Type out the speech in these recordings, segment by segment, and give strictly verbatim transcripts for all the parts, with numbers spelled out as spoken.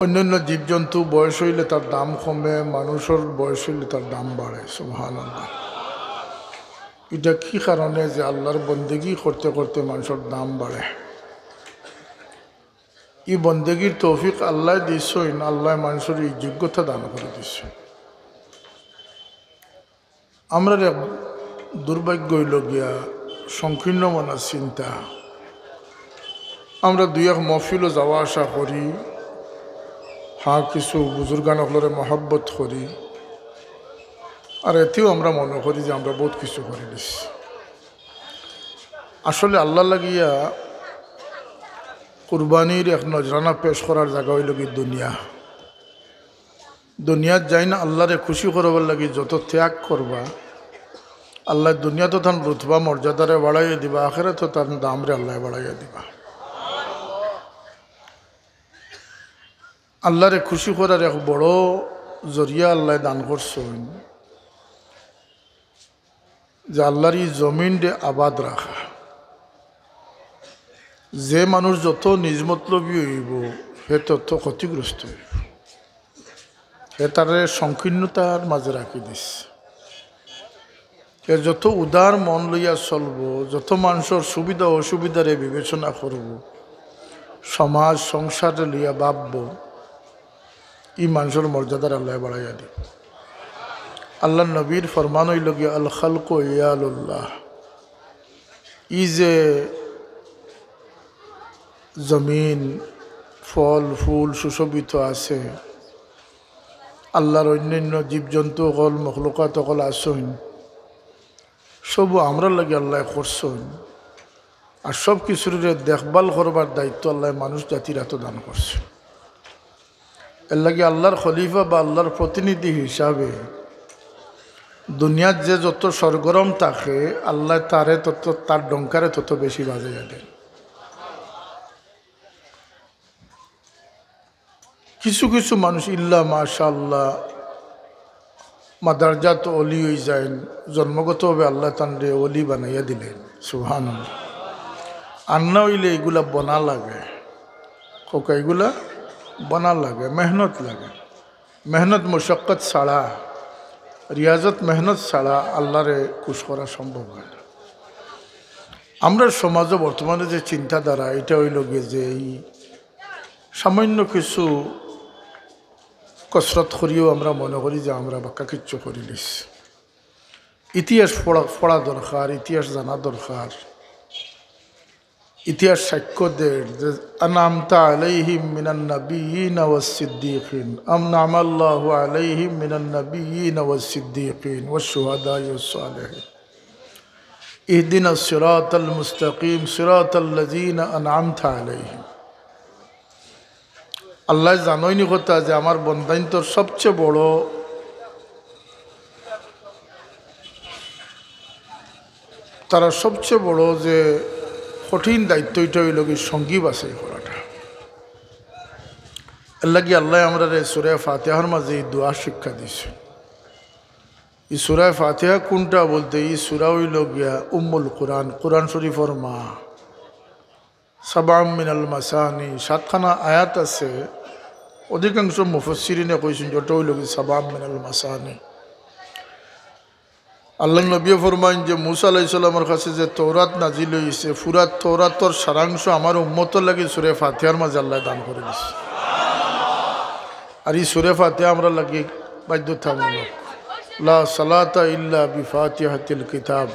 অন্যান্য জীবজন্তু বয়স অইলে তার দাম কমে, মানুষর বয়স অইলে তার দাম বাড়ে। সুবহানাল্লাহ। ইটা কি কারণে যে আল্লাহর বন্দেগী করতে করতে মানুষর দাম বাড়ে? ই বন্দেগীর তৌফিক আল্লায় দিছইন, আল্লায় মানুষর ই যোগ্যতা দান করি দিছইন। আমরার এক দুর্ভাগ্য অইলো গিয়া সংকীর্ণ মনা চিন্তা। আমরা দুই এক মহফিলো যাওয়া আসা করি, হ্যাঁ, কিছু বুজুর্গান অকলরে মহব্বত করি, আর এতেউ আমরা মনো করি যে আমরা বউত কিছু করিলিছি। আসলে আল্লার লাগিয়া কুরবানির এক নজরানা পেশ করার জাগা অইলো গি দুনিয়া। দুনিয়াত যাইন আল্লারে খুশি করবার লাগি যত ত্যাগ করবা, আল্লায় দুনিয়াত তান রুতবা মর্যাদারে বাড়াইয়া দিবা, আখেরাতো তান দামরে আল্লায় বাড়াইয়া দিবা। আল্লারে খুশি করার এক বড় জরিয়া আল্লায় দান করছইন। যে আল্লার ই জমিনরে আবাদ রাখা। যে মানুষ যত নিজ মতলবী অইবো, হে তত ক্ষতিগ্রস্ত অইবো। হে তারে সংকীর্ণতার মাঝে রাখি দিছে। হে যত উদার মন লইয়া চলবো, যত মানুষর সুবিধা অসুবিধারে বিবেচনা করবো, সমাজ সংসারে লইয়া ভাববো, ই মানুষর মর্যাদারে আল্লায় বাড়াইয়া দিবা। আল্লার নবীর ফরমান অইলো গিয়া, "আল খালকু ইয়ালুল্লাহ।" ই যে জমিন, ফল ফুল সুশোভিত আছে, আল্লার অন্যান্য জীবজন্তু অকল, মখলুকাত অকল আছইন, সবউ আমরার লাগি আল্লায় করছইন। আর সব কিছুরে দেখভাল করবার দায়িত্ব আল্লায় মানুষ জাতির আতো দান করছইন। এর লাগি আল্লার খলিফা বা আল্লার প্রতিনিধি হিসাবে দুনিয়াত যে যত সরগরম থাকে, আল্লায় তারে তত, তার ডঙ্কারে তত বেশি বাজাইয়া দেন। কিছু কিছু মানুষ ইল্লা মাশাআল্লাহ মাদারজাত অলি অই যাইন, জন্মগতভাবে আল্লায় তানরে অলি বানাইয়া দিলেন। সুবহানাল্লাহ। আর না অইলে ইগুলা বনা লাগে, কউক্কা, ইগুলা বনা লাগে, মেহনত লাগে। মেহনত মশক্কত ছাড়া, রিয়াজত মেহনত ছাড়া আল্লারে খুশ করা সম্ভব অয় না। আমরার সমাজো বর্তমানে যে চিন্তাধারা, ইটা অইলো গিয়া যে ই সামান্য কিছু কসরত করিও আমরা মনো করি যে আমরা বাক্কা কিচ্ছু করিলিছি। ইতিহাস পড়া, পড়া দরকার, ইতিহাস জানা দরকার। ইতিহাস সাক্ষ্য দের যে, "আনআমতা আলাইহিম মিনান নাবিয়্যিনা ওয়াস সিদ্দীকিন, আনআমাল্লাহু আলাইহিম মিনান নাবিয়্যিনা ওয়াস সিদ্দীকিন ওয়াশ শুহাদাই ওয়াস সালিহিন। ইহদিনাস সিরাতাল মুস্তাকিম, সিরাতাল্লাযীনা আনআমতা আলাইহিম।" আল্লায় জানইন নি কথা যে আমার বন্দাইন্তর সবচেয়ে বড়, তারার সবচেয়ে বড় যে কঠিন দায়িত্ব, ইটা অইলো গি সঙ্গী বাছাই করাটা। এর লাগি আল্লায় আমরারে সূরা ফাতিহার মাঝে ই দোয়া শিক্ষা দিছে। ই সূরা ফাতিহা কুনটা বলতে, ই সূরা অইলো গিয়া উম্মুল কুরআন, কুরআন শরীফর মা। সাবআম মিনাল মাসানি, সাতখানা আয়াত আছে। অধিকাংশ মুফাসসিরিনে কইছইন যে ওটা অইলো গি সাবআম মিনাল মাসানি। আল্লার নবীয়ে ফরমাইন যে মুসা আলাইহিস সালামর কাছে যে তৌরাত নাজিল অইছে, পুরা তৌরাতর সারাংশ আমার উম্মতর লাগি সূরা ফাতিহার মাঝে আল্লায় দান করি দিছে। আর ই সূরা ফাতিহা আমরার লাগি বাধ্যতামূলক। লা সালাতা ইল্লা বিফাতিহাতিল কিতাব।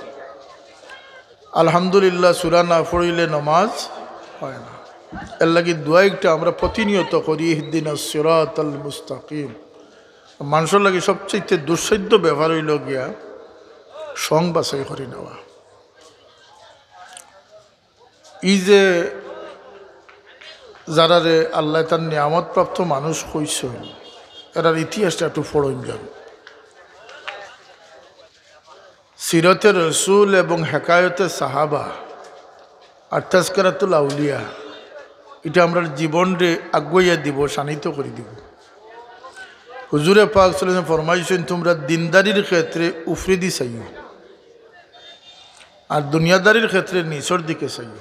আলহামদুলিল্লাহ সূরা না পড়িলে নমাজ অয় না। এর লাগি দোয়া একটা আমরা প্রতিনিয়ত করি, ইহদিনাস সিরাতাল মুস্তাকিম। মানষর লাগি সবচাইতে দুঃসাধ্য ব্যাপার অইলো গিয়া সং বাছাই করি নেওয়া। ই যে যারারে আল্লায় তান নিয়ামতপ্রাপ্ত মানুষ কইছইন, এরার ইতিহাসটা একটু পড়ইন যান। সিরতে রসুল এবং হেকায়তে সাহাবা আর তাজকিরাতুল আউলিয়া, ইটা আমরার জীবনরে আগুয়াইয়া দিবো, শানিত করি দিবো। হুজুরে পাক সাল্লাল্লাহু আলাইহি ওয়াসাল্লাম ফরমাইছইন, "তুমরা দিনদারির ক্ষেত্রে উফরেদি চাইও, আর দুনিয়াদারির ক্ষেত্রে নিচর দিকে চাইও।"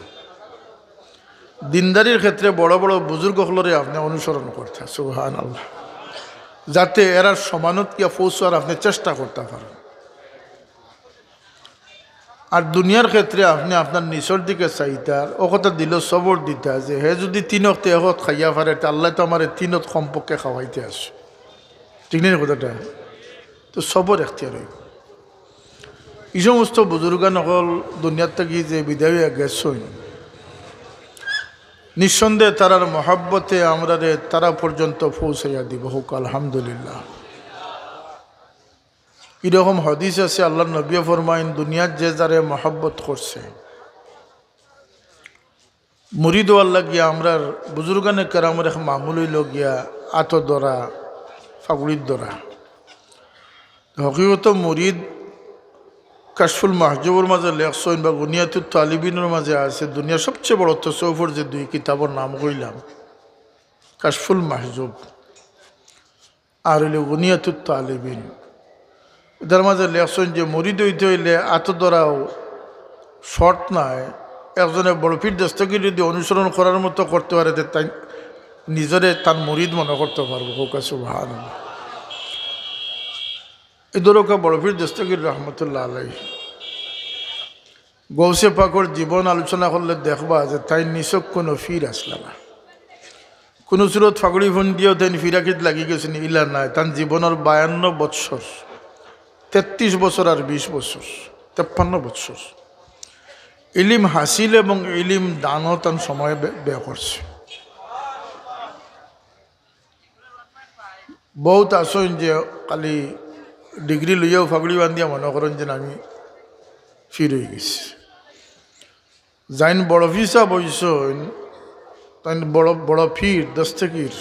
দিনদারির ক্ষেত্রে বড় বড় বুজুর্গ অকলরে আপনে অনুসরণ করতা, সুবহানাল্লাহ, যাতে এরার সমানত গিয়া পৌঁছার আপনে চেষ্টা করতা পারইন। আর দুনিয়ার ক্ষেত্রে আপনে আপনার নিচর দিকে চাইতা, আর অউ কথা দিলো সবর দিতা যে হে যুদি তিন অক্ত এক অক্ত খাইয়া পারে, তে আল্লায় তো আমারে তিন অক্ত কমপক্ষে খাওয়াইতা আছে, ঠিক নি কথাটা? তো সবর এখতিয়ার অইবো। ই সমস্ত বুজুর্গান অকল দুনিয়ার থাকি যে বিদায় অইয়া গেছইন, নিঃসন্দেহে তারার মহব্বতে আমরারে তারা পর্যন্ত পৌঁছাইয়া দিবো। কউক্কা আলহামদুলিল্লাহ। ইরকম হাদিস আছে, আল্লার নবীয়ে ফরমাইন, দুনিয়াত যে যারে মহব্বত করছে, মুরিদ অওয়ার লাগিয়া আমরার বুজুর্গানে কেরামর এক মামুল অইলো গিয়া আতো ধরা, ফাগুড়িত ধরা। হকিকত মুরিদ কাশফুল মাহজুবর মাঝে লেখছইন বা গুনিয়াতুত তালিবিনর মাঝে আছে, দুনিয়ার সবচেয়ে বড় তসৌফর যে দুই কিতাবর নাম কইলাম, কাশফুল মাহজুব আর অইলো গুনিয়াতুত তালিবিন। এটার মাঝে লেখছইন যে মুরিদ অইতে অইলে আতো ধরাও শর্ত নায়। একজনে বড় পীর দস্তগীর যুদি অনুসরণ করার মতো করতে পারে, তে তাইন নিজরে তান মুরিদ মনে করতে পারবো। কউক্কা সুবহানাল্লাহ। ই ধরো কা বড় পীর দস্তগীর রহমতুল্লাহ আলাইহি, গৌসে পাকর জীবন আলোচনা করলে দেখবা যে তাইন নিছক কুনু পীর আছলা না। কুনু সুরত ফাগুড়ি ফন্দিয়াও তাইন ফিরাকিত লাগি গেছইন, ইলা নায়। তান জীবনর বায়ান্ন বৎসর, তেত্রিশ বছর আর বিশ বছর, তেপ্পান্ন বৎসর ইলিম হাসিল এবং ইলিম দানো তান সময় ব্য-, ব্যয় করছে। বউত আছইন যে খালি ডিগ্রি লইয়াউ ফাগুড়ি বান্দিয়া মনে করইন যে আমি পীর অইগেছি। যাইন বড় পীর সাব অইছইন, তাইন বড়, বড় পীর দস্তগীর।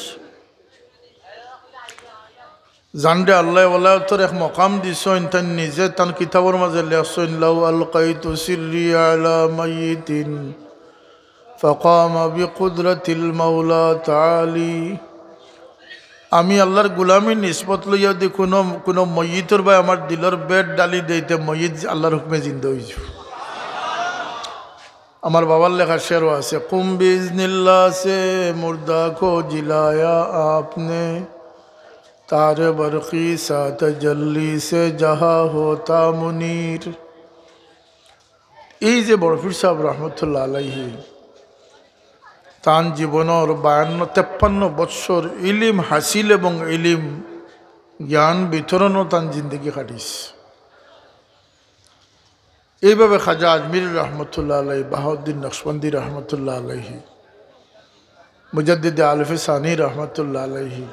যানরে আল্লায় ওলায়তর এক মকাম দিছইন, তাইন নিজে তান কিতাবর মাঝে লেখছইন, "লাউ আলকাইতু সিররি আলা মাইয়িতিন ফাকামা বিকুদরাতিল মাওলা তাআলি।" আমি আল্লার গুলামির নিসবত লইয়া যুদি কুনু, কুনু মইয়িতর বায় আমার দিলর বেট ডালি দেই, তে মইয়িত আল্লার হুকমে জিন্দা অইযিবো। আমার বাবার লেখা শেরও আছে, "কুম বিইজনিল্লাহ সে মুর্দা কো জিলায়া আপনে, তারে বরকি সা তজল্লি সে জাহা হোতা মুনির।" এই যে বড় পীর সাব রহমতুল্লাহ আলাইহি, তান জীবনর বায়ান্ন তেপ্পান্ন বৎসর ইলিম হাসিল এবং ইলিম জ্ঞান বিতরণও তান জিন্দেগি কাটিছে। এইভাবে খাজা আজমির রহমতুল্লাহ আলাইহি, বাহাউদ্দিন নকশবন্দি রহমতুল্লাহ আলাইহি, মুজাদ্দিদে আলফে সানি রহমতুল্লাহ আলাইহি,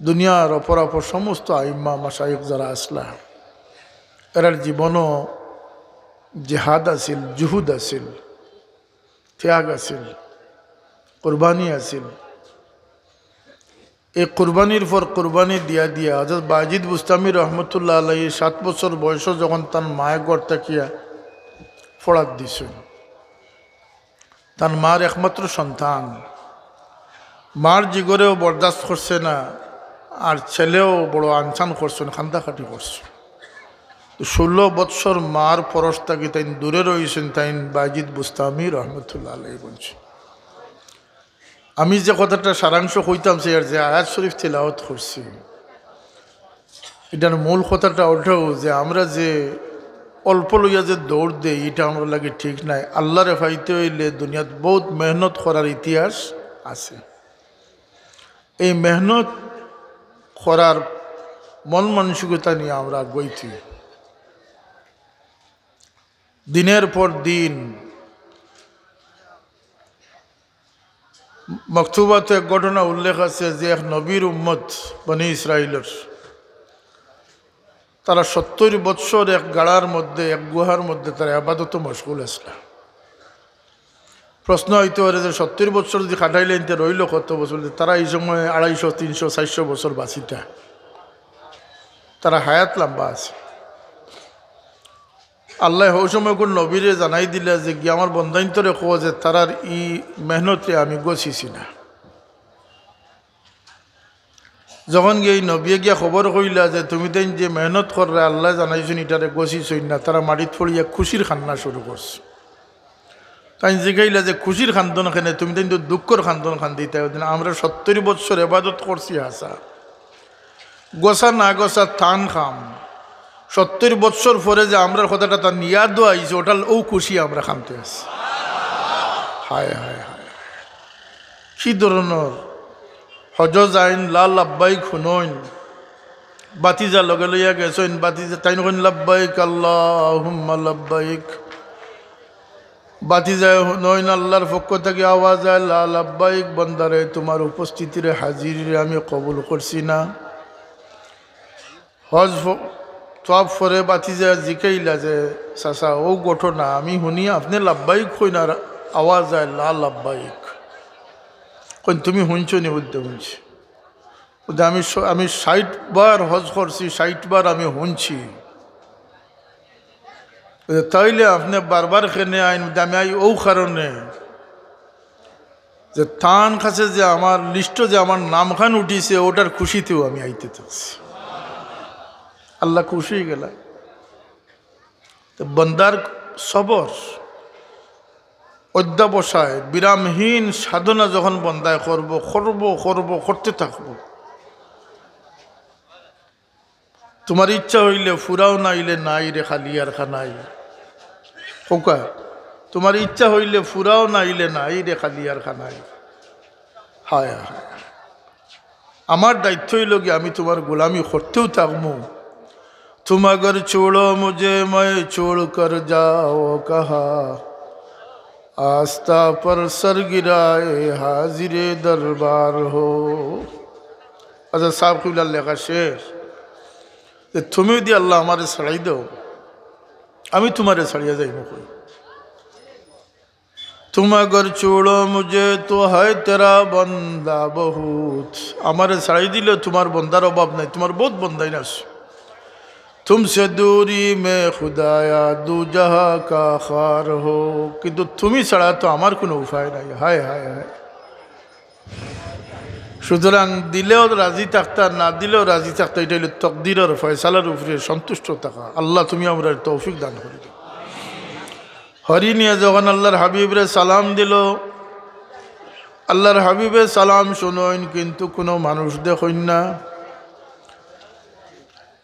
দুনিয়ার অপরাপর সমস্ত আইম্মা মাশাইখ যারা আছলা, এরার জীবনও জেহাদ আছিল, জুহুদ আছিল, ত্যাগ আছিল, কুরবানি আছিল। এই কুরবানির পর কুরবানি দিয়া দিয়া হযরত বায়েজিদ বুস্তামি রহমতুল্লাহ আলাইহি সাত বছর বয়সো যখন তান মায়ে ঘর থাকিয়া ফড়াত দিছইন, তান মার একমাত্র সন্তান, মার জিগরেও বরদাস্ত করছে না, আর ছেলেও বড় আনসান করছইন, কান্দাকাটি করছইন। তো ষোলো বৎসর মার পরশ থাকি তাইন দূরে রইছইন, তাইন বায়েজিদ বুস্তামি রহমতুল্লাহ আলাইহি বনছইন। আমি যে কথাটা সারাংশ কইতাম চাইয়ার, যে আয়াত শরীফ তিলাওয়াত করছি, ইটার মূল কথাটা অইলো যে আমরা যে অল্প লইয়া যে দৌড় দেই, ইটা আমরার লাগি ঠিক নায়। আল্লারে পাইতে অইলে দুনিয়াত বউত মেহনত করার ইতিহাস আছে। এই মেহনত করার মন মানসিকতা নিয়া আমরা আগাইতে অইবো। দিনের পর দিন মকতুবাত এক ঘটনা উল্লেখ আছে যে এক নবীর উম্মত বনি ইসরাইলর, তারা সত্তইর বৎসর এক গাড়ার মধ্যে, এক গুহার মধ্যে তারা ইবাদতো মশগুল আছলা। প্রশ্ন অইতে পারে যে সত্তইর বৎসর যুদি কাটাইলাইন, তে রইলো কত বছর? তারা ই সময় আড়াইশো, তিনশো, চাইরশো বছর বাঁচিতা, তারা হায়াত লাম্বা আছে। আল্লায় হউ সময় কুন নবীরে জানাই দিলা যে, "গিয়া আমার বন্দাইন্তরে কও যে তারার ই মেহনতরে আমি গছিছি না।" যখন গিয়া ই নবীয়ে গিয়া খবর কইলা যে, "তুমি তাইন যে মেহনত কররা, আল্লায় জানাইছইন ইটারে গছিছইন না," তারা মাটিত পড়িয়া খুশির কান্না শুরু করছে। তাইন জিকাইলা যে খুশির কান্দন কেনে, তুমি তাইন তো দুঃখর কান্দন কান্দিতায়। অউ দিন আমরা সত্তইর বৎসর এবাদত করছি হাছা, গছা না গছা তান কাম। সত্তইর বৎসর পরে যে আমরার কথাটা তান ইয়াদো আইছে, অটার অউ খুশি আমরা কান্দতে আছি। হায়, হায়, হায়, হায়। কি ধরনর হজো যাইন, লা লাব্বাইক হুনইন, বাতিজা লগে লইয়া গেছইন, বাতিজা তাইন কইন, "লাব্বাইক আল্লাহুম্মা লাব্বাইক।" বাতিজায় হুনইন, আল্লার পক্ষ থাকি আওয়াজ আয়, "লা লাব্বাইক, বন্দারে, তুমার উপস্থিতিরে, হাজিরিরে আমি কবুল করছি না।" হজ ফ-, তওয়াফ পরে বাতিজায় জিকাইলা যে, "চাচা, অউ ঘটনা আমি হুনি, আপনে লাব্বাইক কইন আর আওয়াজ আয় লা লাব্বাইক।" কইন, "তুমি হুনছো নি?" বলতে, "হুনছি।" বলতে, "আমি স-, আমি ষাইট বার হজ করছি, ষাইট বার আমি হুনছি।" বলতে, "তাইলে আপনে বারবার কেনে আইন?" বলতে, "আমি আই অউ কারণে যে তান কাছে যে আমার লিস্টো যে আমার নামখান উঠিছে, অটার খুশিতেউ আমি আইতে থাকছি।" আল্লা খুশি অইগেলা। তো বন্দার সবর, অধ্যবসায়, বিরামহীন সাধনা যখন বন্দায় করবো, করবো, করবো, করতে থাকবো, তুমার ইচ্ছা অইলে ফুরাও, নাইলে নাই রে খালি আর খানাই। কউক্কা, তুমার ইচ্ছা অইলে ফুরাও, নাইলে নাই রে খালি আর খানাই। হায় হায়। আমার দায়িত্ব অইলো গি, আমি তুমার গোলামি করতেউ থাকমু। "তুম অগর ছোড়ো মুঝে, মে ছোড় কর যাও কাহা, আস্তা পর সর গিরায়ে হাজিরে দরবার হো।" আচ্ছা, সাব কিবলার লেখা শের যে, "তুমি যুদি আল্লা আমারে ছাড়াই দেও, আমি তুমারে ছাড়িয়া যাইমু কই?" "তুম অগর ছোড়ো মুঝে তো হ্যায় তেরা বন্দা বহুত।" আমারে ছাড়ি দিলে তুমার বন্দার অভাব নাই, তুমার বউত বন্দাইন আছে। "তুমসে দূরি মে খুদায়া দু জাহা কা খার হো।" কিন্তু তুমি ছাড়া তো আমার কুনু উপায় নাই। হায়, হায়, হায়। সুতরাং দিলেও রাজি থাকতা, না দিলেও রাজি থাকতা, ইটা অইলো তকদিরর ফয়সালার উপরে সন্তুষ্ট থাকা। আল্লা, তুমি আমরারে তৌফিক দান করি দেও। হরিণীয়ে যখন আল্লার হাবিবরে সালাম দিলো, আল্লার হাবিবে সালাম হুনইন, কিন্তু কুনু মানুষ দেখইন না।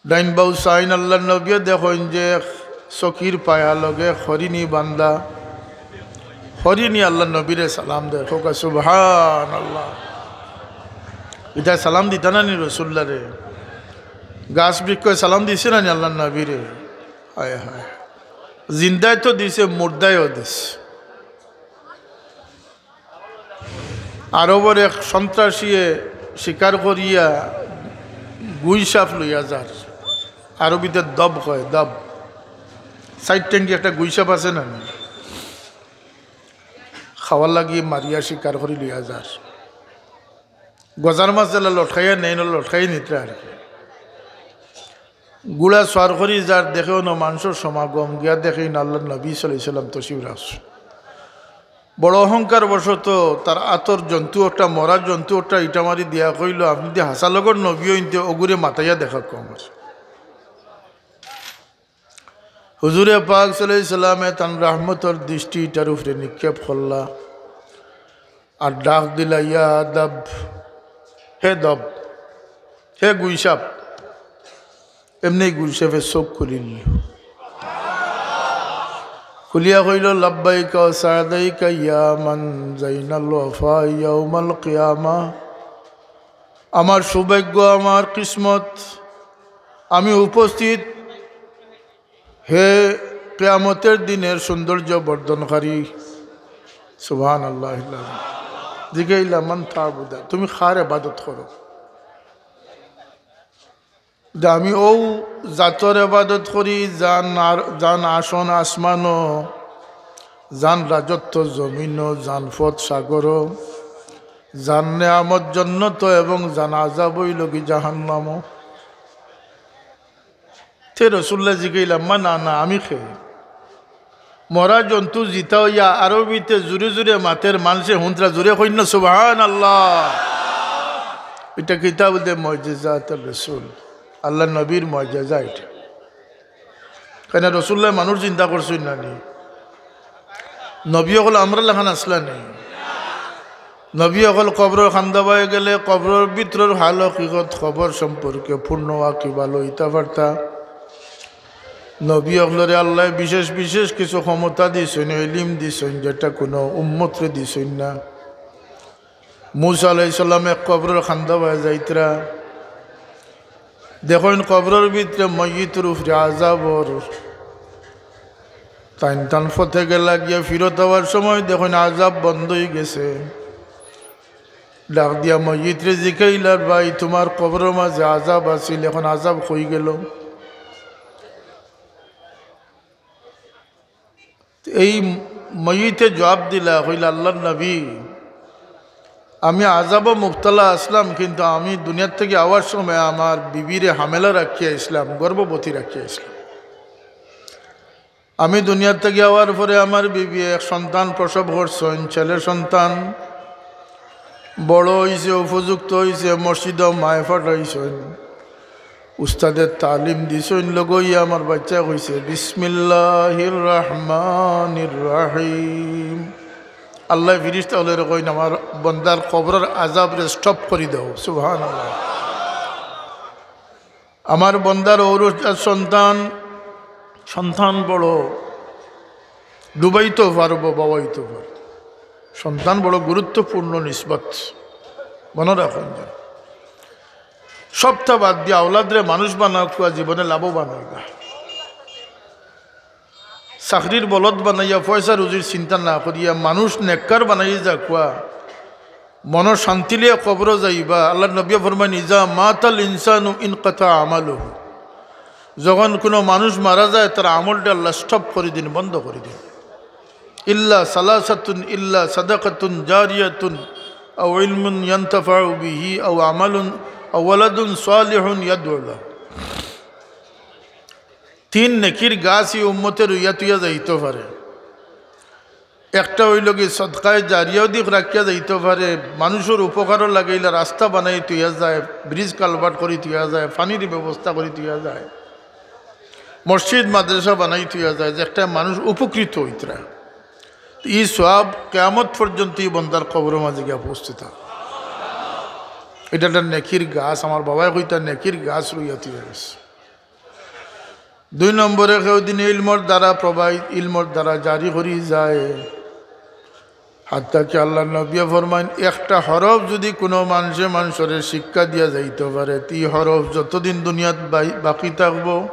ডাইন বাউ চাইন, আল্লার নবীয়ে দেখইন যে চকির পায়া লগে হরিণী বান্ধা। হরিণী আল্লার নবীরে সালাম দেয়। কউক্কা সুবহানাল্লাহ। ইতায় সালাম দিতা না নি রসুল্লারে? গাছ বৃক্ষয় সালাম দিছে না নি আল্লার নবীরে? হায় হায়। জিন্দায় তো দিছে, মুর্দায়ও দিছে। আরবর এক সন্ত্রাসীয়ে শিকার করিয়া গুইসাপ লইয়া যার। আরবিতে দব কয়, দব। চাইর ঠেঙ্গি একটা গুইসাপ আছে না নি? খাওয়ার লাগি মারিয়া শিকার করি লইয়া যার। গজার মাছ যেলা লটকাইয়া নেইন, অলা লটকাই নিতরা আর কি। ঘুড়া সওয়ার করি যার, দেখে অনো মানষর সমাগম, গিয়া দেখে ইনো আল্লার নবী সাল্লাল্লাহু আলাইহি ওয়াসাল্লাম তশরিফ রাখছইন। বড় অহংকার বশত তার আতর জন্তু একটা, মরা জন্তু একটা ইটা মারি দিয়া কইলো, "আপনে যুদি হাছা লগর নবী অইন তে অগুরে মাতাইয়া দেখাউক্কা আমারে।" হুজুরে পাক সাল্লাল্লাহু আলাইহি ওয়াসাল্লামে তান রহমতর দৃষ্টি ইটার উপরে নিক্ষেপ করলা। আর ডাক দিলা, "ইয়া দব, হে দব, হে গুইসাপ।" এমনেউ গুইসাপে চউখ খুলিল। খুলিয়া কইলো, "লাব্বাইকা ওয়া সাদাইকা ইয়া মান জাইনাল ওয়াফা ইয়াউমাল কিয়ামা।" আমার সৌভাগ্য, আমার কিসমত, আমি উপস্থিত হে কিয়ামতর দিনর সৌন্দর্য বর্ধনকারী। সুবহানাল্লাহ। জিগাইলা, "মান তা'বুদু?" তুমি কার ইবাদত করো? যে আমি অউ জাতর ইবাদত করি, যান আর, যান আসন আসমানো, যান রাজত্ব জমিনো, যান পথ সাগরো, যান নেয়ামত জন্নতো এবং যান আজাব অইলো গি জাহান্নামো। তে রসুল্লায় জিগাইলা, "মান আনা, আমি কে?" মরা জন্তু জিতা অইয়া আরবিতে জুরে জুরে মাতের, মানষে হুনতরা, জুরে কইন না সুবহানাল্লাহ। ইটা কিতা বুলে? মুজিজাতুর রসুল, আল্লার নবীর মুজিজা ইটা। কেনে রসুল্লায় মানুষ জিন্দা করছইন না নি? নবী অকল আমরার লাখান আছলা নি? নবী অকল কবরর কান্দাবায় গেলে কবরর ভিতরর হাল হকিকত, কবর সম্পর্কে পূর্ণ ওয়াকিবহাল অইতা পারতা। নবী অকলরে আল্লায় বিশেষ বিশেষ কিছু ক্ষমতা দিছইন, ইলিম দিছইন, যেটা কুনু উম্মতরে দিছইন না। মুসা আলাইহিস সালামে কবরর কান্দাবায় যাইতরা, দেখইন কবরর ভিতরে মইয়িতর উপরে আযাব অর। তাইন তান পথে গেলা, গিয়া ফিরত আওয়ার সময় দেখইন আযাব বন্ধ অইগেছে। ডাক দিয়া মইয়িতরে জিকাইলা, "ভাই, তুমার কবরর মাঝে আযাব আছিল, এখন আযাব কই গেল?" এই মইয়িতে জবাব দিলা, কইলা, "আল্লার নবী, আমি আযাবো মুবতালা আছলাম, কিন্তু আমি দুনিয়ার থাকি আওয়ার সময় আমার বিবিরে হামেলা রাখিয়া আইছলাম, গর্ভবতী রাখিয়া আইছলাম। আমি দুনিয়ার থাকি আওয়ার পরে আমার বিবি এক সন্তান প্রসব করছইন, ছেলে সন্তান, বড় অইছে, উপযুক্ত অইছে, মসজিদো মায় পাঠাইছইন।" উস্তাদে তালিম দিছইন, লগইয়া আমার বাইচ্চায় কইছে, "বিসমিল্লাহির রহমানির রহিম।" আল্লায় ফিরিস্তা অকলরে কইন, "আমার বন্দার কবরর আযাবরে stop করি দেও।" সুবহানাল্লাহ। আমার বন্দার ঔরসজাত সন্তান, সন্তান বড়, ডুবাইতেও পারবো, বাওয়াইতেও পারবো। সন্তান বড় গুরুত্বপূর্ণ নিসবত, মনো রাখইন যেন। সবটা বাদ দিয়া আওলাদরে মানুষ বানাউক্কা, জীবনে লাভবান অইবা। চাকরির বলদ বানাইয়া, পয়সা রুজির চিন্তা না করিয়া মানুষ নেককার বানাইয়া যাউক্কা, মনো শান্তি লইয়া কবরো যাইবা। আল্লার নবীয়ে ফরমাইন, "ইজা মাতাল ইনসানু ইনকাতা আমালুহু।" যখন কুনু মানুষ মারা যায়, তার আমলটা আল্লায় stop করি দেইন, বন্ধ করি দেইন। "ইল্লা সালাসাতুন, ইল্লা সাদাকাতুন জারিয়াতুন, আও ইলমুন ইয়ান্তাফাউ বিহি, আও আমালুন, আও ওয়ালাদুন সালিহুন ইয়াদউ লাহু।" তিন নেকির গাছ ই উম্মতে রুইয়া থুইয়া যাইতো পারে। একটা অইলো গি সদকায়ে জারিয়াও দিক রাখিয়া যাইতো পারে, মানুষর উপকারো লাগাইলা রাস্তা বানাই থুইয়া যায়, bridge culvert করি থুইয়া যায়, পানির ব্যবস্থা করি থুইয়া যায়, মসজিদ মাদ্রাসা বানাই থুইয়া যায়, যে একটা মানুষ উপকৃত অইতরা। ই সওয়াব কিয়ামত পর্যন্ত ই বন্দার কবরর মাঝে গিয়া পৌঁছতে থাক। ইটা একটা নেকির গাছ, আমার বাবায় কইতা নেকির গাছ রুইয়া থুইয়া গেছে। দুই নম্বরে কেউ দিন ইলমর দ্বারা প্রবাহিত, ইলমর দ্বারা জারি করি যায়। হাত্তা কি আল্লার নবীয়ে ফরমাইন, একটা হরফ যুদি কুনু মানষে মানষরে শিক্ষা দিয়া যাইতো পারে, তে ই হরফ যতদিন দুনিয়াত বাই-, বাকি থাকবো,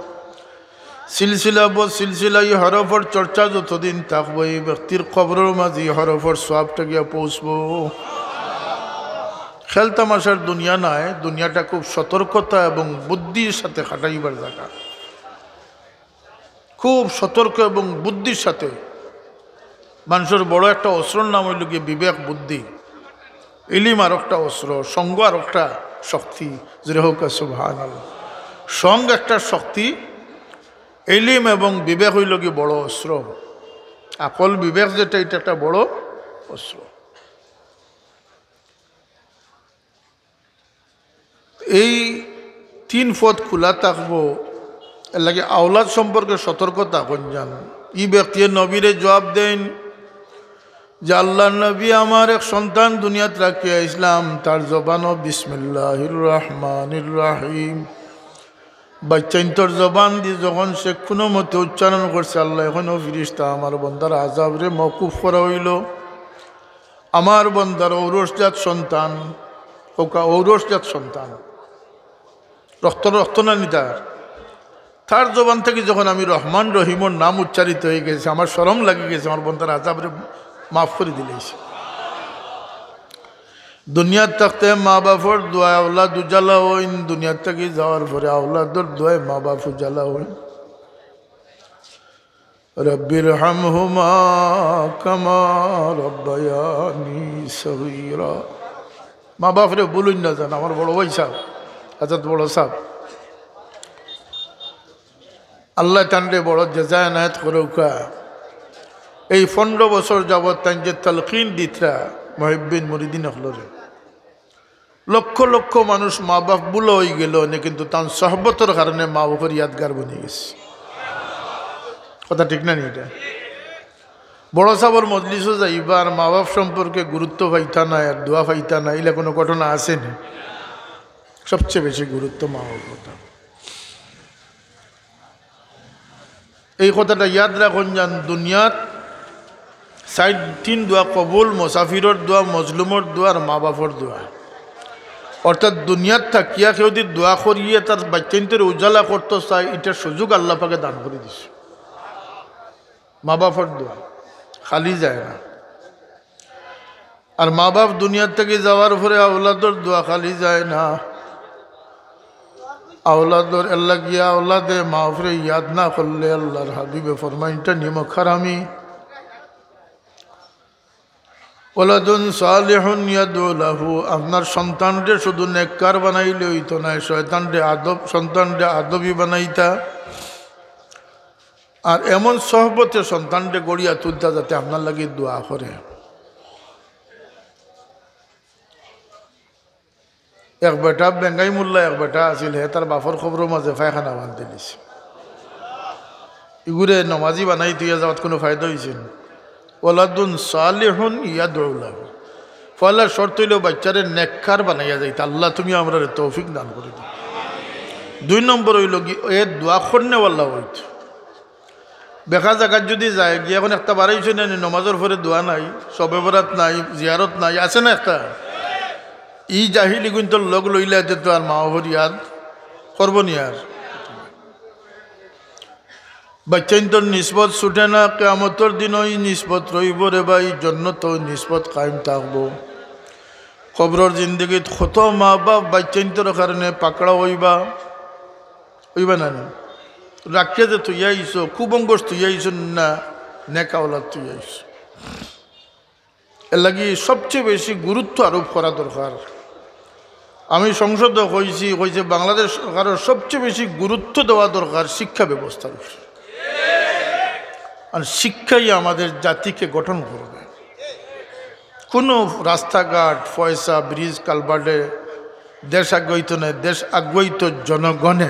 সিলসিলা বদ সিলসিলা ই হরফর চর্চা যতদিন থাকবো, ই ব্যক্তির কবরর মাঝে ই হরফর সওয়াবটা গিয়া পৌঁছবো। খেল তামাশার দুনিয়া নায়, দুনিয়াটা খুব সতর্কতা এবং বুদ্ধির সাথে খাটাইবার জাগা। খুব সতর্ক এবং বুদ্ধির সাথে। মানষর বড় একটা অস্ত্রর নাম অইলো গিয়া বিবেক বুদ্ধি। ইলিম আরোকটা অস্ত্র, সঙ্গ আরোকটা শক্তি। জোরে কউক্কা সুবহানাল্লাহ। সঙ্গ একটা শক্তি, ইলিম এবং বিবেক অইলো গি বড় অস্ত্র। আকল বিবেক যেটা, ইটা একটা বড় অস্ত্র। এই তিন পথ খুলা থাকবো। এরলাগি আওলাদ সম্পর্কে সতর্ক থাকইন যান। ই ব্যক্তিয়ে নবীরে জবাব দেইন যে, "আল্লার নবী, আমার এক সন্তান দুনিয়াত রাখিয়া আইছলাম, তার জবানো বিসমিল্লাহির রহমানির রহিম।" বাইচ্চাইন্তর জবান দি যখন সে কুনু মতে উচ্চারণ করছে, আল্লায় কইন, "ও ফিরিস্তা, আমার বন্দার আযাবরে মওকুফ করা অইলো।" আমার বন্দার ঔরসজাত সন্তান, কউক্কা ঔরসজাত সন্তান, রক্ত, রক্ত নানি তার, তার জবান থাকি যখন আমি রহমান রহিমর নাম উচ্চারিত অইগেছে, আমার শরম লাগিগেছে, আমার বন্দার আযাবরে মাফ করি দিলাইছে। দুনিয়াত থাকতে মা বাফর দোয়ায় আওলাদ উজালা অইন, দুনিয়াত থাকি যাওয়ার পরে আওলাদর দোয়ায় মা বাফ উজালা অইন। রব্বির হামহুমা কামা রব্বায়ানি সগীরা। মা বাফরে ভুলইন না যান, আমার বড় ভাইসাব, হযরত বড় সাব। আল্লায় তানরে বড় জাযা এনায়েত করউক্কা। এই পনরো বছর যাবত তাইন যে তালকিন দিতরা মুহিব্বিন মুরিদিন অকলরে, লক্ষ লক্ষ মানুষ মা বাফ ভুলা অইগেলো অনে, কিন্তু তান সহবতর কারণে মা বাফর ইয়াদগার বনিগেছে। কথা ঠিক নানি ইটা? বড় সাবর মজলিসও যাইবা আর মা বাপ সম্পর্কে গুরুত্ব পাইতা না আর দোয়া পাইতা না, ইলা কোনো ঘটনা আছে নি? সবচেয়ে বেশি গুরুত্ব মা বাপ কথা। এই কথাটা ইয়াদ রাখুন যান, দুনিয়াত সাইড তিন দোয়া কবুল: মুসাফিরর দোয়া, মজলুমর দোয়া আর মা বাপর দোয়া। অর্থাৎ দুনিয়াত থাকিয়া কেউ যদি দোয়া করিয়া তার বাচ্চাইন্তরে উজালা করতো চায়, ইটার সুযোগ আল্লাহ পাকে দান করি দিছে। মা বাপর দোয়া খালি যায় না। আর মা বাপ দুনিয়া থাকি যাওয়ার পরে আওলাদর দোয়া খালি যায় না। আওলাদর এল্লা গিয়া আওলাদে মা বাপরে ইয়াদ না করলে আল্লাহর হাবিবে ফরমাইন, ইটা নিমক হারামি। ওয়ালাদুন সালিহুন ইয়াদউ লাহু, আপনার সন্তানরে শুধু নেককার বানাইলে অইতো নায়, শয়তানরে আদব, সন্তানরে আদবি বানাইতা। আর এমন সহবতে সন্তানরে গড়িয়া তুলতা যাতে আপনার লাগি দোয়া করে। এক বেটা বেঙ্গাই মোল্লা, এক বেটা আছিল, হে তার বাপর কবরর মাঝে পায়খানা বান্ধিলিছে। ইগুরে নমাজি বানাই তুইয়া যাওয়াত কোনো ফায়দা অইছে নি? ওয়ালাদুন সালিহুন ইয়াদউ লাহু। পয়লা শর্ত অইলো বাচ্চারে নেককার বানাইয়া যাইতা। আল্লাহ, তুমি আমরারে তৌফিক দান করি দিও। দুই নম্বর অইলো কি, এ দোয়া করনেওয়ালা অইতো। বেকা জাগাত যদি যায়, গিয়া এখন একটা বাড়াইছে না নি, নমাজর পরে দোয়া নাই, শবে বরাত নাই, জিয়ারত নাই, আছে না একটা? ই জাহিলিগুইন্তর লগ লইলে তো আর মা বাপর ইয়াদ করবো নি আর। বাচ্চাইন্তর নিসবত ছুটে না, কিয়ামতর দিনও ই নিসবত রইবো রে ভাই, জন্নতও ই নিসবত কায়েম থাকবো। কবরর জিন্দেগিত কত মা বাপ বাচ্চাইন্তর কারণে পাকড়া অইবা, অইবা না নি? রাখিয়া যে থইয়া আইছো, কুবংশ থইয়া আইছো না, নেক আওলাদ থইয়া আইছো। এর লাগি সবচেয়ে বেশি গুরুত্ব আরোপ করা দরকার। আমি সংসদে কইছি, কইছে বাংলাদেশ সরকারর সবচেয়ে বেশি গুরুত্ব দেওয়া দরকার শিক্ষা ব্যবস্থার উপরে। আর শিক্ষাই আমাদের জাতিকে গঠন করবে। কোনো রাস্তাঘাট, পয়সা, ব্রিজ, কালভার্টে দেশ আগুয়াইতো নায়, দেশ আগুয়াইতো জনগণে।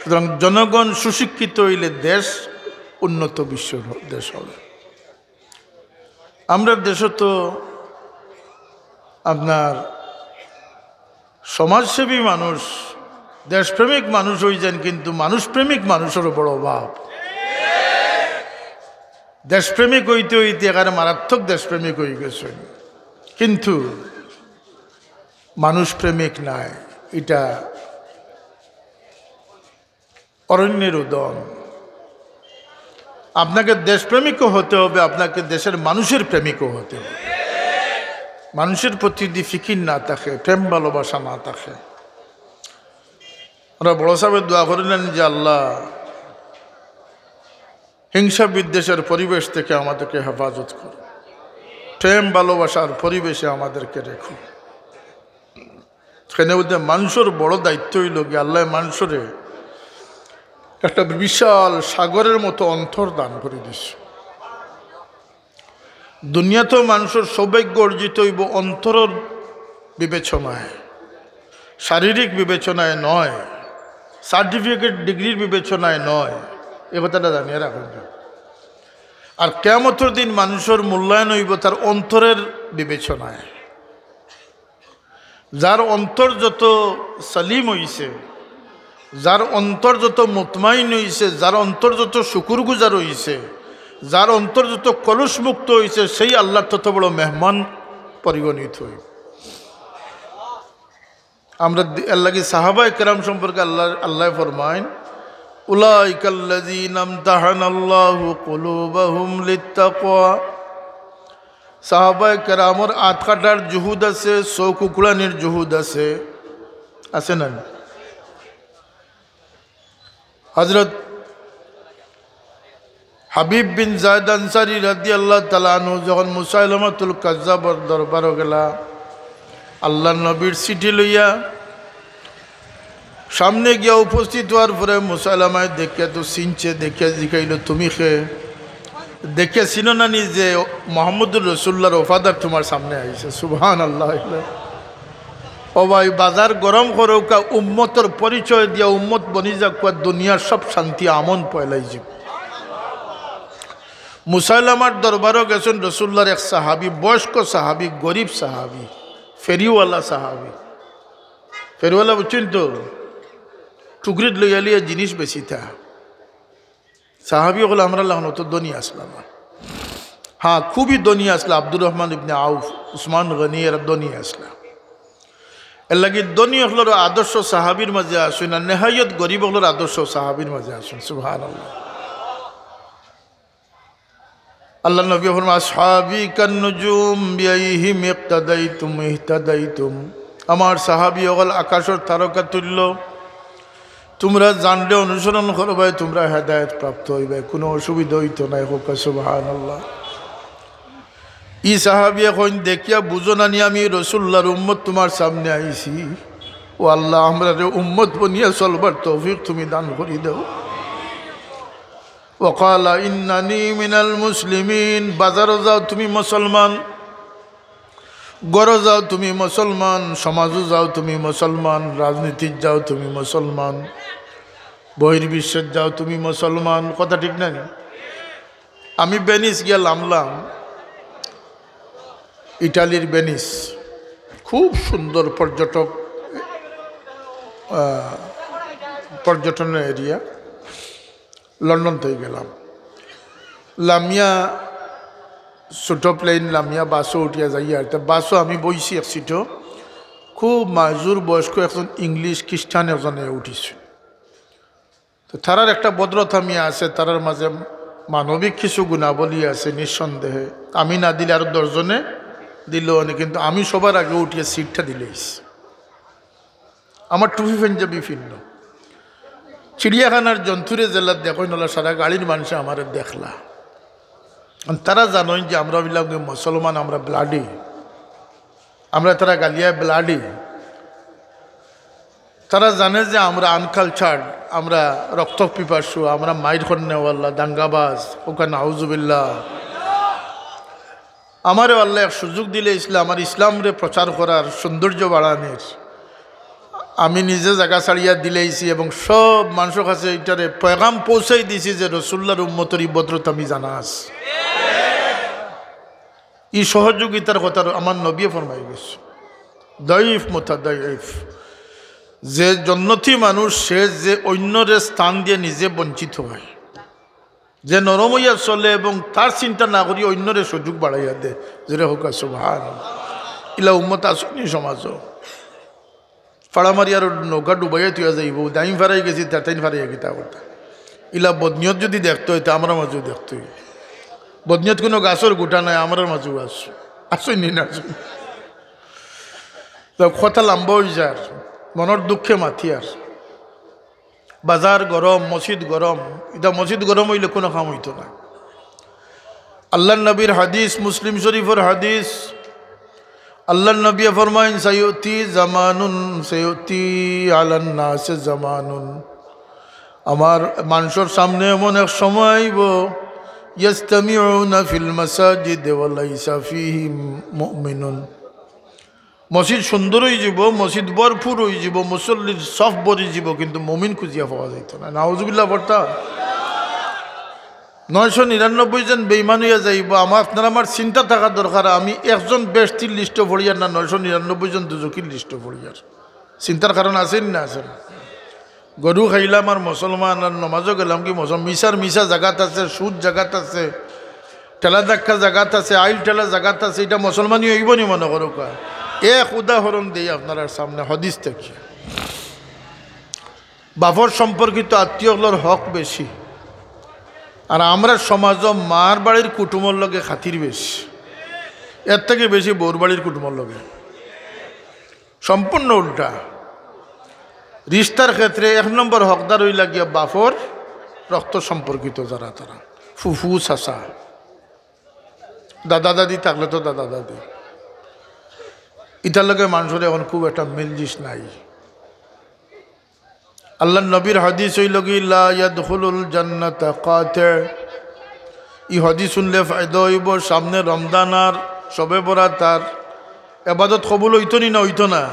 সুতরাং জনগণ সুশিক্ষিত অইলে দেশ উন্নত বিশ্ব দেশ হবে। আমরার দেশো তো আপনার সমাজসেবী মানুষ, দেশপ্রেমিক মানুষ অইযাইন, কিন্তু মানুষপ্রেমিক মানুষরও বড় অভাব। দেশপ্রেমিক অইতে অইতে একেবারে মারাত্মক দেশপ্রেমিক অইগেছে, কিন্তু মানুষপ্রেমিক নায়। ইটা অরণ্যের উদন। আপনাকে দেশপ্রেমিকও হতে হবে, আপনাকে দেশের মানুষের প্রেমিকও হতে হবে। মানুষের প্রতি যদি ফিকির না থাকে, প্রেম ভালোবাসা না থাকে, আমরা বড় সাহেবের দোয়া করি না যে, "আল্লাহ, হিংসা বিদ্বেষের পরিবেশ থেকে আমাদেরকে হেফাজত করো, প্রেম ভালোবাসার পরিবেশে আমাদেরকে রেখো।" সেখানে বলতে মানুষের বড় দায়িত্ব অইলো কি, আল্লাহ মানুষরে একটা বিশাল সাগরের মতো অন্তর দান করি দিছে। দুনিয়াত মানুষের সৌভাগ্য অর্জিত অইবো অন্তরের বিবেচনায়, শারীরিক বিবেচনায় নয়, সার্টিফিকেট ডিগ্রির বিবেচনায় নয়। এ কথাটা জানিয়া রাখুন। আর কিয়ামতর দিন মানুষের মূল্যায়ন অইবো তার অন্তরের বিবেচনায়। যার অন্তর যত সলিম অইছে, যার অন্তর যত মুতমাইন অইছে, যার অন্তর যত শুকুরগুজার অইছে, যার অন্তর যত কলুষমুক্ত অইছে, সেই আল্লাহর তত বড় মেহমান পরিগণিত অইবো। আমরা দি-, এর লাগি সাহাবায়ে কেরাম সম্পর্কে আল্লাহ, আল্লায় ফরমাইন, "উলাইকাল্লাযীনা ইমতাহানাল্লাহু কুলুবাহুম লিত্তাকওয়া।" সাহাবায়ে কেরামর আত কাটার জুহুদ আছে, চউখ উকড়ানির জুহুদ আছে, আছে না? হযরত হাবিব বিন যায়েদ আনসারী রাদিয়াল্লাহু তাআলা আনহু যখন মুসাইলামাতুল কাজ্জাবর দরবারো গেলা, আল্লাহর নবীর চিঠি লইয়া সামনে গিয়া উপস্থিত হওয়ার পরে মুসাইলামায় দেখিয়া তো চিনছে, দেখিয়া জিকাইলো, "তুমি কে?" দেখিয়া চিনো না নি যে মোহাম্মদুর রাসূলুল্লাহর ওফাদার তোমার সামনে আইছে? সুবহানাল্লাহ। ও ভাই, বাজার গরম করউক্কা, উম্মতর পরিচয় দিয়া উম্মত বনি যাউক্কা, দুনিয়ার সব শান্তি আমন পয়লাই যিবো। মুসাইলামার দরবারো গেছইন রসুল্লাহর এক সাহাবী, বয়স্ক সাহাবী, গরিব সাহাবী, ফেরিওয়ালা সাহাবী। ফেরিওয়ালা বুঝছইন তো? টুকরিত লইয়া লইয়া জিনিস বেচিতা। সাহাবী অকল আমরার লাখান অত ধনী আছলা না। হ্যাঁ, খুবই ধনী আছলা। আব্দুর রহমান ইবনে আউফ, উসমান গনি এরা ধনী আছলা। এরলাগি ধনী অকলর আদর্শ সাহাবীর মাঝে আছইন, আর নেহায়ত গরিব অকলর আদর্শ সাহাবীর মাঝে আছইন। সুবহানাল্লাহ। আল্লাহর নবী ফরমাইন, "আসহাবী কান্নুজুম বিআইহিম ইক্তাদাইতুম ইহতাদাইতুম।" আমার সাহাবী অকল আকাশর তারকা তুল্য। তুমরা যানরে অনুসরণ করবায়, তুমরা হেদায়েত প্রাপ্ত অইবায়, কুনু অসুবিধা অইতো নায়। কউক্কা সুবহানাল্লাহ। ই সাহাবীয়ে কইন, "দেখিয়া বুঝো না নি আমি রসুল্লাহর উম্মত তুমার সামনে আইছি? ও আল্লাহ, আমরারে উম্মত বনিয়া চলবার তৌফিক তুমি দান করি দেও।" ওয়াকালা ইন্নানি মিনাল মুসলিমিন। বাজারো যাও তুমি মুসলমান, ঘরো যাও তুমি মুসলমান, সমাজো যাও তুমি মুসলমান, রাজনীতিত যাও তুমি মুসলমান, বহির্বিশ্বত যাও তুমি মুসলমান। কথা ঠিক না নি? আমি ভেনিস গিয়া লামলাম, ইটালির ভেনিস, খুব সুন্দর পর্যটক, আহ, পর্যটনের এরিয়া। লন্ডন থাকি গেলাম, লামিয়া ছোট প্লেন লামিয়া বাসো উঠিয়া যাইয়ার। তে বাসো আমি বইছি এক সিটো, খুব মাজুর বয়স্ক একজন ইংলিশ খ্রিস্টান একজনে উঠিছে। তো তারার একটা ভদ্রতা মিয়া আছে, তারার মাঝে মানবিক কিছু গুণাবলী আছে নিঃসন্দেহে। আমি না দিলে আরো দশ জনে দিল অনে, কিন্তু আমি সবার আগে উঠিয়া সিটটা দিলাইছি। আমার টুপি পাঞ্জাবি ফিন্দ। চিড়িয়াখানার জন্তুরে যেলা দেখইন অলা সারা গাড়ির মানষে আমারে দেখলা। আর তারা জানইন যে আমরা অইলাম গি মুসলমান, আমরা ব্লাডি, আমরা তারা গালিয়া ব্লাডি। তারা জানে যে আমরা আনকালচার্ড, আমরা রক্ত পিপাসু, আমরা মাইর করনেওয়ালা, দাঙ্গাবাজ, ওকা নাউজুবিল্লাহ। আমারে আল্লায় এক সুযোগ দিলাইছলা আমার ইসলামরে প্রচার করার, সৌন্দর্য বাড়ানির। আমি নিজে জাগা ছাড়িয়া দিলাইছি এবং সব মানষর কাছে ইটারে পয়গাম পৌঁছাই দিছি যে রসুল্লাহর উম্মতর ই ভদ্রতা আমি জানা আছে। ই সহযোগিতার কথা আমার নবীয়ে ফরমাই গেছে, দয়ীফ মুতাদয়ীফ। যে জন্নতি মানুষ, সে যে অন্যরে স্থান দিয়া নিজে বঞ্চিত হয়, যে নরম অইয়া চলে এবং তার চিন্তা না করি অন্যরে সুযোগ বাড়াইয়া দে। জোরে কউক্কা সুবহানাল্লাহ। ইলা উম্মত আছইন নি সমাজো? ফাড়া মারি আর নৌকা ডুবাইয়া থইয়া যাইবো, দাইন ফারাই গেছি, তার তাইন ফারাইয়া কিতা করতা? ইলা বদনিয়ত যদি দেখতো অইতো, আমরার মাঝেও দেখতো অইবো। বদনিয়ত কুনু গাছর গুটা নায়, আমরার মাঝেও আছে। আছইন নি না আছইন? তো কথা লম্বা অইযার, মনর দুঃখে মাতিয়ার। বাজার গরম, মসজিদ গরম, ইটা মসজিদ গরম অইলে কুনু কাম অইতো না। আল্লাহর নবীর হাদিস, মুসলিম শরীফর হাদিস, আল্লাহর নবীয়ে ফরমাইন, "সায়ুতি জামানুন, সায়ুতি আলান নাসে জামানুন।" আমার মানষর সামনে এমন এক সময় আইবো, "ইয়াজতামিউনা ফিল মাসাজিদ ওয়া লাইসা ফিহিম মুমিনুন।" মসজিদ সুন্দর অইযিবো, মসজিদ ভরপুর অইযিবো, মুসল্লির সফ ভরিযিবো, কিন্তু মুমিন খুঁজিয়া পাওয়া যাইতো না। নাউজুবিল্লাহ পড়তা। নয়শো নিরানব্বই জন বেঈমান অইয়া যাইবো। আমার, আপনার আমার চিন্তা থাকা দরকার, আমি একজন বেহেশতির লিস্টো পড়িয়ার না নয়শো নিরানব্বই জন দুজখির লিস্টো পড়িয়ার। চিন্তার কারণ আছে নি না আছে না? গরু খাইলাম আর মুসলমান, আর নমাজও গেলাম কি মুসলমান? মিছার মিছা জাগাত আছে, সুদ জাগাত আছে, ঠেলা ধাক্কা জাগাত আছে, আইল ঠেলা জাগাত আছে, ইটা মুসলমানি অইবো নি মনো করউক্কা? এক উদাহরণ দেই আপনারার সামনে হাদিস থাকি। বাপর সম্পর্কিত আত্মীয় অকলর হক বেশি, আর আমরার সমাজো মার বাড়ির কুটুমর লগে খাতির বেশি, এর থাকি বেশি বউর বাড়ির কুটুমর লগে। সম্পূর্ণ উল্টা। রিশতার ক্ষেত্রে এক নম্বর হকদার অইলা গিয়া বাপর রক্ত সম্পর্কিত যারা, তারা ফুফু, চাচা, দাদা দাদি থাকলে তো দাদা দাদি, ইতার লগে মানষর এখন খুব একটা মিলজিস নাই। আল্লাহর নবীর হাদিস অইলো গি, "লা ইয়াদখুলুল জান্নাতা কাতি।" ই হাদিস হুনলে ফায়দা অইবো, সামনে রমজান আর শবে বরাত আর এবাদত কবুল অইতো নি না অইতো না?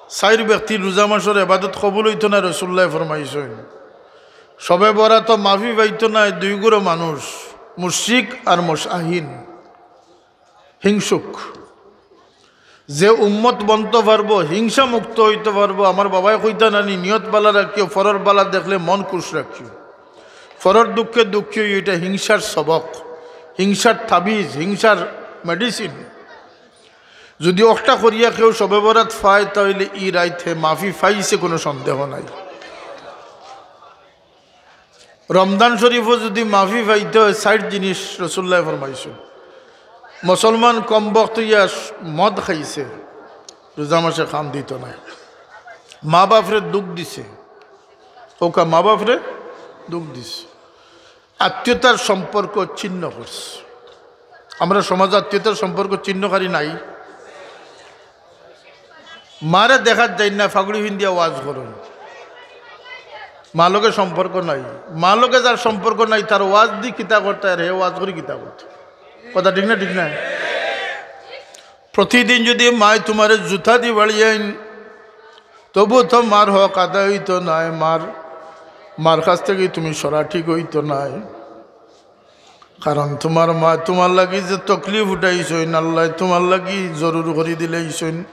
চাইর ব্যক্তির রোজা মাসর এবাদত কবুল অইতো না, রাসুলুল্লায় ফরমাইছইন। শবে বরাতো মাফি পাইতো নায় দুই গুরু মানুষ, মুশরিক আর মুশাহিন, হিংসুক। যে উম্মত বনতো পারবো, হিংসা মুক্ত অইতো পারবো, আমার বাবায় কইতা নানি, নিয়ত বালা রাখিও, পরর বালা দেখলে মন খুশ রাখিও। পরর দুঃখে দুঃখী অইও, ইটা হিংসার সবক, হিংসার তাবিজ, হিংসার medicine। যুদি অখটা করিয়া কেউ শবে বরাত পায়, তাইলে ই রাইত হে মাফি পাইছে, কুনু সন্দেহ নাই। রমজান শরিফো যুদি মাফি পাইতে অয়, চাইর জিনিস রাসুলুল্লায় ফরমাইছইন। মুসলমান কমবখত অইয়া মদ খাইছে, রোজা মাসে কান্দিতো নায়। মা-বাফরে দুখ দিছে, কউক্কা, মা-বাফরে দুখ দিছে। আত্মীয়তার সম্পর্ক ছিন্ন করছে। আমরার সমাজো আত্মীয়তার সম্পর্ক ছিন্নকারী নাই? মারে দেখাত যাইন না, ফাগুড়ি ফিন্দিয়া ওয়াজ করইন। মা লগে সম্পর্ক নাই। মা লগে যার সম্পর্ক নাই, তার ওয়াজ দি কিতা করতা, আর হে ওয়াজ করি কিতা করতা? কথা ঠিক না, ঠিক না? প্রতিদিন যুদি মায় তুমারে জুতা দি বাড়িয়াইন, তবু তো মার হক আদায় অইতো নায়, মার, মার কাছ থাকি তুমি সরা ঠিক অইতো নায়। কারণ তুমার মায় তুমার লাগি যে তকলিফ উঠাইছইন, আল্লায় তুমার লাগি জরুর করি দিলাইছইন।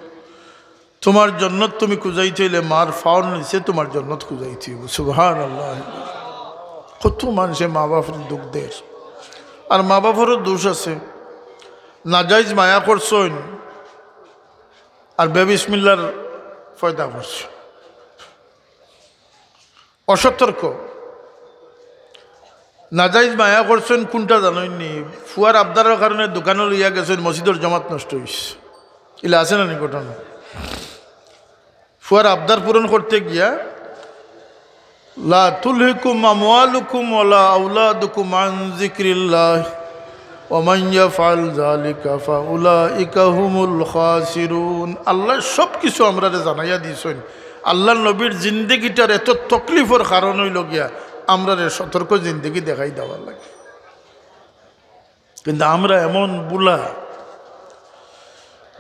তুমার জন্নত তুমি খুজাইতে অইলে মার পাওর নিচে তুমার জন্নত খুজাইতে অইবো। সুবহানাল্লাহ। কত মানষে মা-বাফরে দুখ দের, আর মা-বাফরও দোষ আছে। নাজাইজ মায়া করছইন, আর বেবিসমিল্লার পয়দা করছইন। অসতর্ক। নাজাইজ মায়া করছইন কুনটা জানইন নি? ফুয়ার আবদারর কারণে দোকানো লইয়া গেছইন, মসজিদর জমাত নষ্ট অইছে। ইলা আছে না নি ঘটনা? ফুয়ার আবদার পূরণ করতে গিয়া, "লা তুলহিকুম আমওয়ালুকুম ওয়ালা আওলাদুকুম আন যিকরিল্লাহ।" ওয়া মান ইয়াফআল যালিকা ফাউলাইকা হুমুল খাসিরুন। আল্লায় সব কিছু আমরারে জানাইয়া দিছইন। আল্লার নবীর জিন্দেগিটার এত তকলিফর কারণ অইলো গিয়া আমরারে সতর্ক জিন্দেগি দেখাই দেওয়ার লাগি। কিন্তু আমরা এমন বুলা,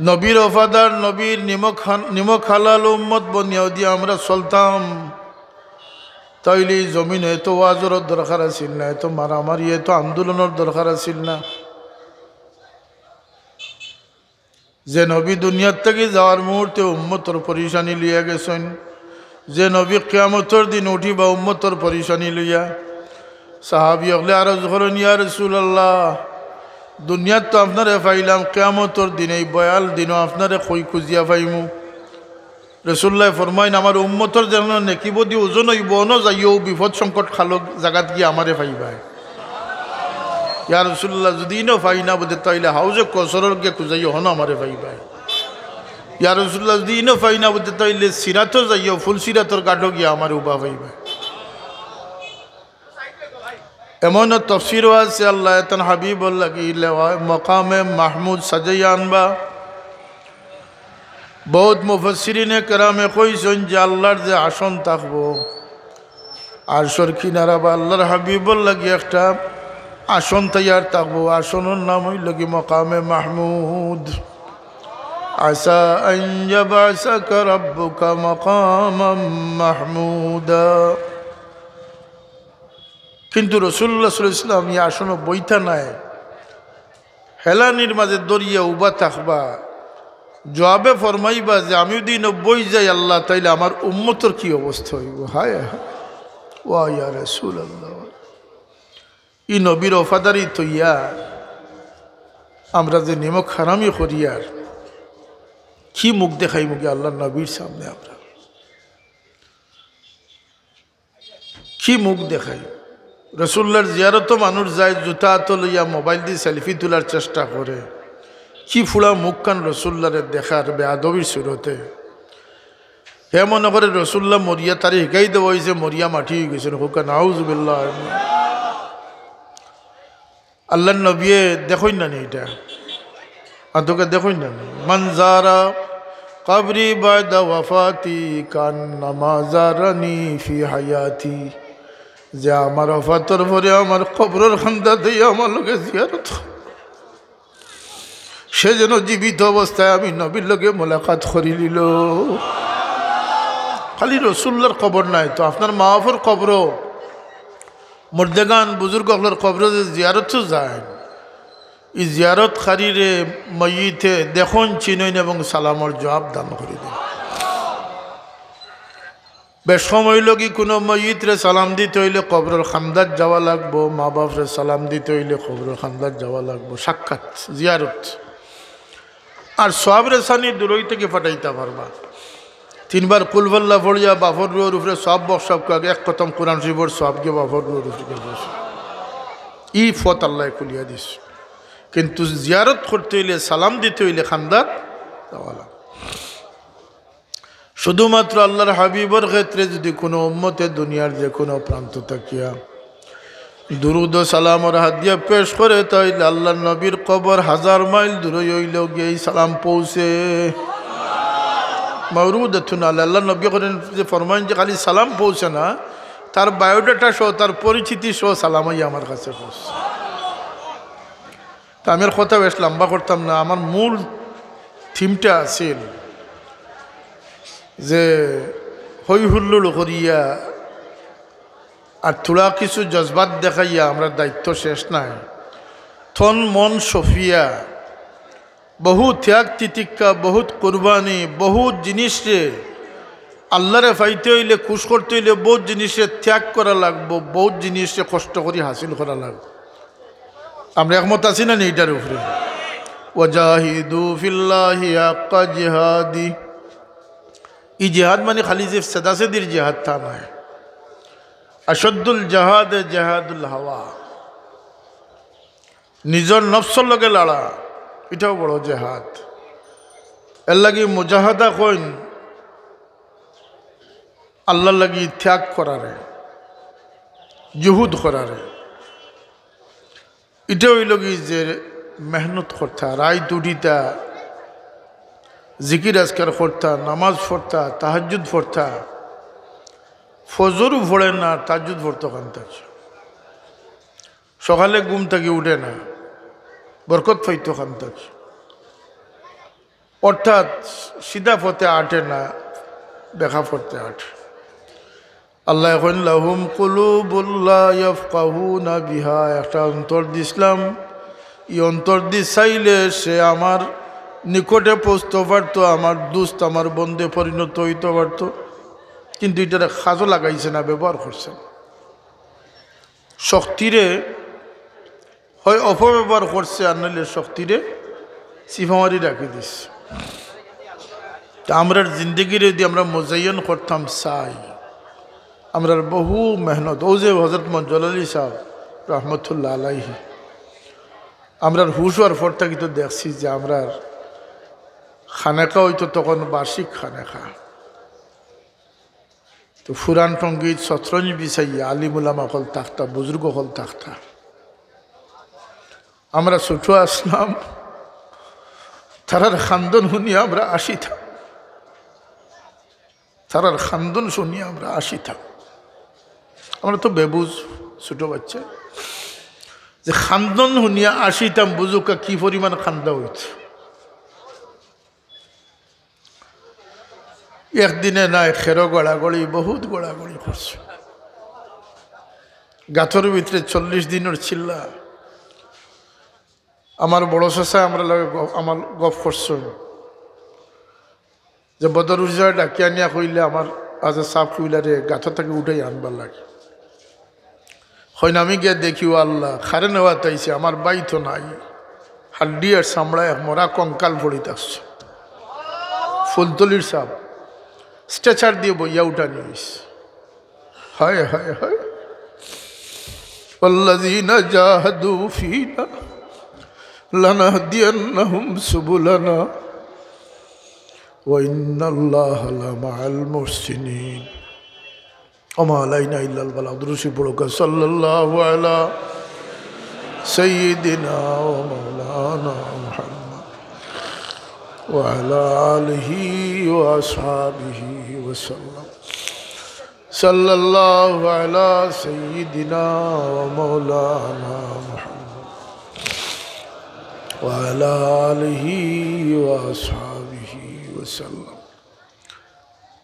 নবীর ওফাদার, নবীর নিমক হান-, নিমক হালাল উম্মত বনিয়া যুদি আমরা চলতাম, তাইলে ই জমিনো এত ওয়াজর দরকার আছিল না, এত মারামারি, এত আন্দোলনর দরকার আছিল না। যে নবী দুনিয়ার থাকি যাওয়ার মুহূর্তে উম্মতর পরিশানি লইয়া গেছইন, যে নবী কিয়ামতর দিন উঠিবা উম্মতর পরিশানি লইয়া, সাহাবী অকলে আরজ করইন, "ইয়া রাসুলাল্লাহ, দুনিয়াত তো আপনারে পাইলাম, কিয়ামতর দিন এই ভয়াল দিনো আপনারে কই খুজিয়া পাইমু?" রাসুলুল্লায় ফরমাইন, "আমার উম্মতর যেন নেকি বদি ওজন অইবো, অনো যাইও, বিপদ সংকট কালো জাগাত গিয়া আমারে পাইবায়।" ইয়া রাসুলুল্লাহ, যুদি ইনো পাই না বুঝে, তাইলে হাউজে কৌসরর গিয়া খুজাইও, হনো আমারে পাইবায়। ইয়া রাসুলুল্লাহ, যুদি ইনো পাই না বুঝে, তাইলে সিরাতো যাইও, ফুল সিরাতর ঘাটো গিয়া আমারে উবা পাইবায়। এমন তফসিরও আছে, আল্লায় তান হাবিবর লাগি লেওয়া মকামে মাহমুদ সাজাইয়া আনবা। বহুত মুফাসসিরিনে কেরামে কইছইন যে আল্লার যে আসন থাকবো, আরশর কিনারা বা আল্লার হাবিবর লাগি একটা আসন তৈয়ার থাকবো। আসনর নাম অইলো গি মকামে মাহমুদ। আসা আন ইয়াবআসাকা রাব্বুকা মাকামান মাহমুদা। কিন্তু রাসুলুল্লাহ সাল্লাল্লাহু আলাইহি ওয়াসাল্লাম ই আসনো বইতা নায়, হেলানির মাঝে দরিয়া উবা থাকবা। জবাবে ফরমাইবা যে, "আমি যুদি ইনো বই যাই আল্লাহ, তাইলে আমার উম্মতর কি অবস্থা অইবো?" হায় হায়, ওয়া ইয়া রাসুলাল্লাহ। ই নবীর ওফাদারি থইয়া আমরা যে নিমক হারামি করিয়ার, কি মুখ দেখাইমু গি আল্লার নবীর সামনে আমরা? কি মুখ দেখাই? রাসুলুল্লাহর জিয়ারতো মানুষ যায়, জুতা আতো লইয়া মোবাইল দি সেলফি তুলার চেষ্টা করে। কি ফুড়া মুখখান রাসুলুল্লাহরে দেখার বেয়াদবির সুরতে। হে মনে করে রাসুলুল্লাহ মরিয়া, তারে হিকাই দেওয়া অইছে, মরিয়া মাটি অইগেছইন। কউক্কা নাউজুবিল্লাহ। আল্লার নবিয়ে দেখইন না নি ইটা? আতকে দেখইন না নি? "মান জারা কবরি বাদা ওয়াফাতি কান্নামা জারানি ফি হায়াতি।" যে আমার ওফাতর পরে আমার কবরর কান্দাত আমার লগে জিয়ারত, সে যেন জীবিত অবস্থায় আমি নবীর লগে মোলাকাত করিলিলো। খালি রাসুলুল্লাহর কবর নায় তো, আপনার মা বাফর কবরও মুর্দেগান বুজুর্গ অকলর কবরো যে জিয়ারতো যাইন, ই জিয়ারতকারীরে মইয়িতে দেখইন, চিনইন এবং সালামর জুয়াব দান করি দেইন। বেশ কম অইলো কি কুনু মইয়িতরে সালাম দিতে অইলে কবরর কান্দাত যাওয়া লাগবো, মা-বাফরে সালাম দিতে অইলে কবরর কান্দাত যাওয়া লাগবো। সাক্ষাৎ, জিয়ারত। আর সওয়াবরে ছানি দুরই থাকি পাঠাইতা পারবা। তিনবার কুলহু আল্লাহ পড়িয়া বাফর রুহর উপরে সওয়াব বর্ষাউক্কা, এক খতম কুরআন শরিফর সওয়াব গিয়া বাফর রুহর উপরে গিয়া পড়ছে। ই পথ আল্লায় খুলিয়া দিছে। কিন্তু জিয়ারত করতে অইলে, সালাম দিতে অইলে কান্দাত যাওয়া লাগবো। শুধুমাত্র আল্লার হাবিবর ক্ষেত্রে যুদি কুনু উম্মতে দুনিয়ার যেকুনু প্রান্ত থাকিয়া দুরুদ ও সালামর হাদিয়া পেশ করে, তাইলে আল্লার নবীর কবর হাজার মাইল দুরই অইলেও গিয়া ই সালাম পৌঁছে। মাওরুদাতুন আলাইহি, আল্লার নবী কইন যে, ফরমাইন যে খালি সালাম পৌঁছে না, তার বায়োডাটা সহ, তার পরিচিতি সহ সালাম আইয়া আমার কাছে পৌঁছে। তে আমি আর কথা বেশ লম্বা করতাম না, আমার মূল থিমটা আছিল যে হই হুল্লোড় করিয়া আর থুড়া কিছু জজবাত দেখাইয়া আমরার দায়িত্ব শেষ নায়। তন মন সফিয়া, বহু ত্যাগ তিতিক্ষা, বহুত কুরবানি, বহুত জিনিসরে আল্লারে পাইতে অইলে, খুশ করতে অইলে বহুত জিনিসরে ত্যাগ করা লাগবো, বহুত জিনিসরে কষ্ট করি হাসিল করা লাগবো। আমরা একমত আছি না নি ইটার উপরে? ওয়াজাহিদু ফিল্লাহি হাক্কা জিহাদি। ই জিহাদ মানে খালি যে সেদাসেদির জিহাদ তা নায়। আশাদ্দুল জাহাদে জাহাদুল হাওয়া, নিজর নফসর লগে লড়া, ইটাও বড় জিহাদ। এরলাগি মুজাহাদা কইন আল্লার লাগি ত্যাগ করারে, জুহুদ করারে। ইটা অইলো কি যে মেহনত করতা, রাইত উঠিতা, জিকির আজকার করতা, নামাজ পড়তা, তাহাজ্জুদ পড়তা, ফজরও পড়ে না, তাহাজ্জুদ পড়তো কান্তার, সকালে ঘুম থাকি উঠে না, বরকত পাইতো কান্তার। অর্থাৎ সিধা পথে আটে না, বেকা পথে আটে। আল্লায় কইন, "লাহুম কুলুবুল লা ইয়াফকাহুনা বিহা।" একটা অন্তর দিছলাম, ই অন্তর দি চাইলে সে আমার নিকটে পৌঁছতো পারতো, আমার দুস্ত, আমার বন্ধে পরিণত অইতো পারতো, কিন্তু ইটারে কাজো লাগাইছে না, ব্যবহার করছে না। শক্তিরে হয় অপব্যবহার করছে, আর নাইলে শক্তিরে চিপা মারি রাখি দিছে। তে আমরার জিন্দেগিরে যুদি আমরা মুজাইয়ন করতাম চাই, আমরার বহু মেহনত, অউ যে হজরত মঞ্জুর আলী সাব রহমতুল্লাহ আলাইহি, আমরার হুশ অওয়ার পর থাকি তো দেখছি যে আমরার খানেকা অইতো তখন বার্ষিক খানেকা, তো ফুরান টঙ্গিত শতরঞ্জ বিছাইয়া আলিম উলামা অকল থাকতা, বুজুর্গ অকল থাকতা। আমরা ছোট আছলাম, তারার কান্দন হুনিয়া আমরা হাসিতাম, তারার কান্দন হুনিয়া আমরা হাসিতাম। আমরা তো বেবুঝ ছোট বাচ্চা, যে কান্দন হুনিয়া হাসিতাম, বুঝউক্কা কি পরিমাণ কান্দা অইতো। একদিনে নায়, খেরো গড়াগড়ি, বহুত গড়াগড়ি করছে। গাতর ভিতরে চল্লিশ দিনর চিল্লা। আমার বড় চাচায় আমরার লগে গ-, আমার গফ করছইন যে বদরুজারে ডাকিয়া আনিয়া কইলে আমার আজ সাফ কইলারে গাত থাকি উঠাই আনবার লাগে। কইন আমি গিয়া দেখি, ও আল্লাহ, কারে নেওয়াত আইছে, আমার ভাই তো নাই, হাড্ডি আর চামড়া এক মরা কঙ্কাল পড়িত আছে। ফুলতলির সাব stretcher দিয়া বইয়া উঠানি অইছে। হায়, হায়, হায়। والذين جاهدوا فينا لنهدينهم سبلنا وإن الله لمع المحسنين। وما علينا إلا البلاغ। দুরুদ শরিফ পড়উক্কা। صلى الله على سيدنا ومولانا محمد وعلى آله وأصحابه وسلم। صلى الله على سيدنا ومولانا محمد وعلى آله وأصحابه وسلم।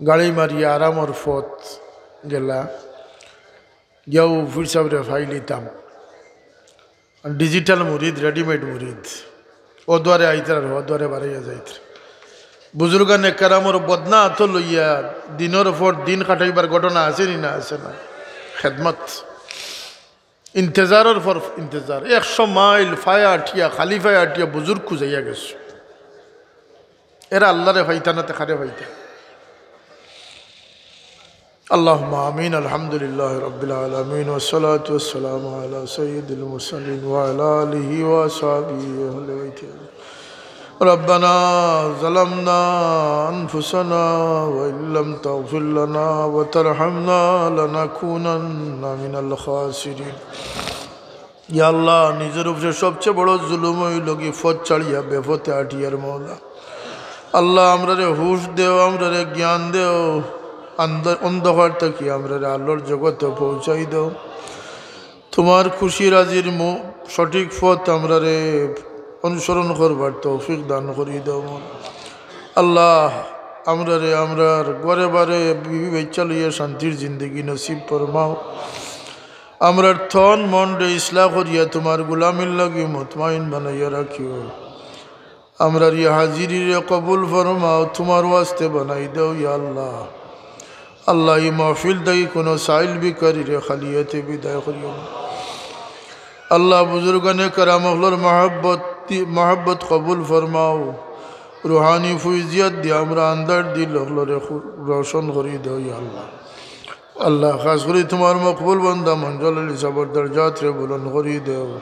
গাড়ি মারিয়া আরামর পথ গেলা। গিয়াও পীর সাবরে পাইলিতাম। Digital মুরিদ, readymade মুরিদ। অউ দুয়ারে আইতরা আর অউ দুয়ারে বারাইয়া যাইতরা। বুজুর্গানে কেরামর বদনা আতো লইয়া দিনর পর দিন কাটাইবার ঘটনা আছে নি না, আছে না? খেদমত। ইন্তেজারর পর ইন্তেজার। একশো মাইল পায়া আটিয়া, খালি পায়া আটিয়া বুজুর্গ খুজাইয়া গেছে। এরা আল্লারে পাইতা না, তে কারে পাইতা? اللهم آمين. الحمد لله رب العالمين، والصلاة والسلام على سيد المرسلين وعلى آله وأصحابه وأهل بيته. ربنا ظلمنا أنفسنا وإن لم تغفر لنا وترحمنا لنكونن من الخاسرين. ইয়া আল্লাহ, নিজর উপরে সবচেয়ে বড় জুলুম অইলো গি পথ ছাড়িয়া বেপথে আটিয়ার মওলা। আল্লাহ, আমরারে হুশ দেও, আমরারে জ্ঞান দেও, আন্ধ-, অন্ধকার থাকি আমরারে আলোর জগতে পৌঁছাই দেও। তুমার খুশি রাজির মু-, সঠিক পথ আমরারে অনুসরণ করবার তৌফিক দান করি দেও। আল্লাহ, আমরারে আমরার ঘরে বারে বিবি বাইচ্চা লইয়া শান্তির জিন্দেগি নসিব ফরমাও। আমরার তন মনরে ইসলাহ করিয়া তুমার গোলামির লাগি মুতমাইন বানাইয়া রাখিও। আমরার ই হাজিরিরে কবুল ফরমাও, তুমার ওয়াস্তে বানাই দেও, ইয়া আল্লাহ। আল্লাহ, ই মাহফিল থাকি কুনু সাইল ভিখারিরে খালি আতে বিদায় করিও না। আল্লাহ, বুজুর্গানে কেরাম অকলর মহব্বত দি-, মহব্বত কবুল ফরমাও। রুহানি ফৈজিয়াত দিয়া আমরার আন্ধার দিল অকলরে খু-, রোশন করি দেও, ইয়া আল্লাহ। আল্লাহ, খাস করি তুমার মকবুল বান্দা মঞ্জুর আলী সাবর দরজাতরে বুলন্দ করি দেও।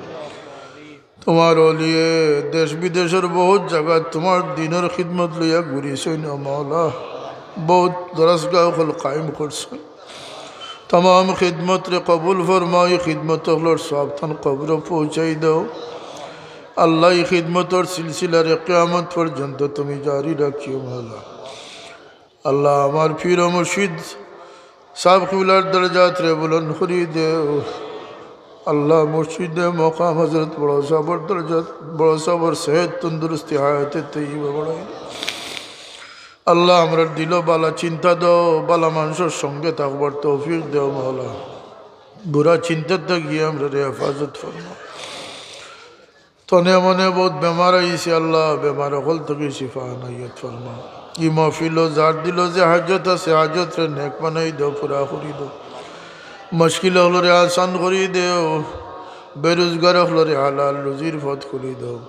তুমার অলিয়ে দেশ বিদেশর বহুত জাগাত তুমার দিনর খিদমত লইয়া ঘুরিছইন, ও মাওলা। বহুত দরসগাহ অকল কায়েম করছইন। তামাম খিদমতরে কবুল ফরমাও, ই খিদমত অকলর সওয়াব তান কবরো পৌঁছাই দেও। আল্লাহ, ই খিদমতর সিলসিলারে কিয়ামত পর্যন্ত তুমি জারি রাখিও, মাওলা। আল্লাহ, আমার পীর ও মুর্শিদ সাব কিবলার দরজাতরে বুলন্দ করি দেও। আল্লাহ, মুর্শিদে মকাম হযরত বড় সাবর দরজাত, বড় সাবর সেহত তন্দুরুস্তি হায়াতে তৈয়বা বাড়াই দেও। আল্লাহ, আমরার দিলো বালা চিন্তা দেও, বালা মানষর সঙ্গে থাকবার তৌফিক দেও মাওলা। বুরা চিন্তা থাকি আমরারে হেফাজত ফরমাও। তনে মনে বহুত বেমার আইছে, আল্লাহ, বেমার অকল থাকি শিফা এনায়েত ফরমাও। ই মাহফিলো যার দিলো যে হাজত আছে, হাজতরে নেক বানাই দেও, পুরা করি দেও। মুশকিল অকলরে আসান করি দেও, বেরোজগার অকলরে হালাল রুজির পথ খুলি দেও।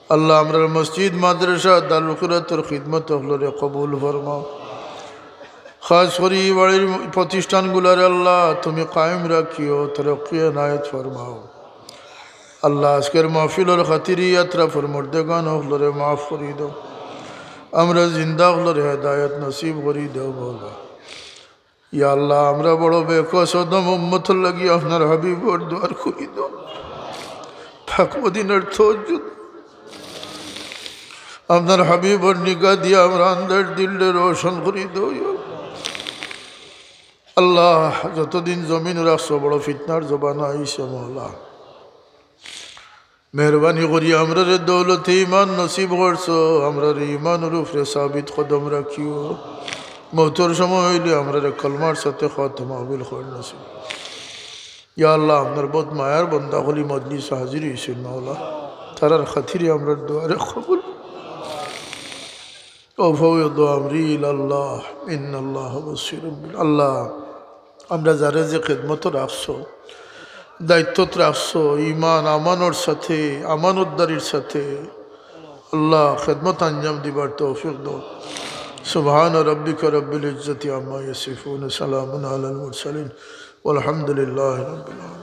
আল্লাহ, আমরার মসজিদ, মাদ্রাসা, দারুল কিরাতর খিদমত অকলরে কবুল ফরমাও। খাস করি ই বাড়ির প্রতিষ্ঠানগুলারে আল্লাহ, তুমি কায়েম রাখিও, তরক্কি এনায়েত ফরমাও। আল্লাহ, আজকের মাহফিলর খাতিরে ই আতরাফর মুর্দেগান অকলরে মাফ করি দেও। আমরার জিন্দা অকলরে হেদায়েত নসিব করি দেও মাওলা। ইয়া আল্লাহ, আমরা বড় বেকসুর উম্মতর লাগি আপনার হাবিবর দুয়ার খুলি দেও। পাক মদিনার তাওয়াজ্জুদ, আপনার হাবিবর নিগাহ দিয়া আমরার আন্ধার দিলরে রোশন করি দেও। ইয়া আল্লাহ, যতদিন জমিন রাখছো, বড় ফিতনার জমানা আইছে মাওলা। মেহেরবানি করি আমরারে দৌলতে ইমান নসিব করছো, আমরারে ইমানর উপরে সাবিত কদম রাখিও। মউতর সময় অইলে আমরারে কলমার সাথে খাতমা কবুল করি নসিব। ইয়া আল্লাহ, আপনার বহুত মায়ার বন্দা অকল ই মজলিসো হাজির অইছইন মাওলা, তারার খাতিরে আমরার দুয়ারে কবুল। أفوض أمري إلى الله إن الله بصير بال-, আল্লাহ, আমরা যারে যে খেদমতো রাখছো, দায়িত্বত রাখছো, ইমান আমানর সাথে, আমানতদারির সাথে, আল্লাহ, খেদমত আঞ্জাম দিবার তৌফিক দেও। سبحان ربك رب العزة عما يصفون، سلام على المرسلين، والحمد لله رب العالمين.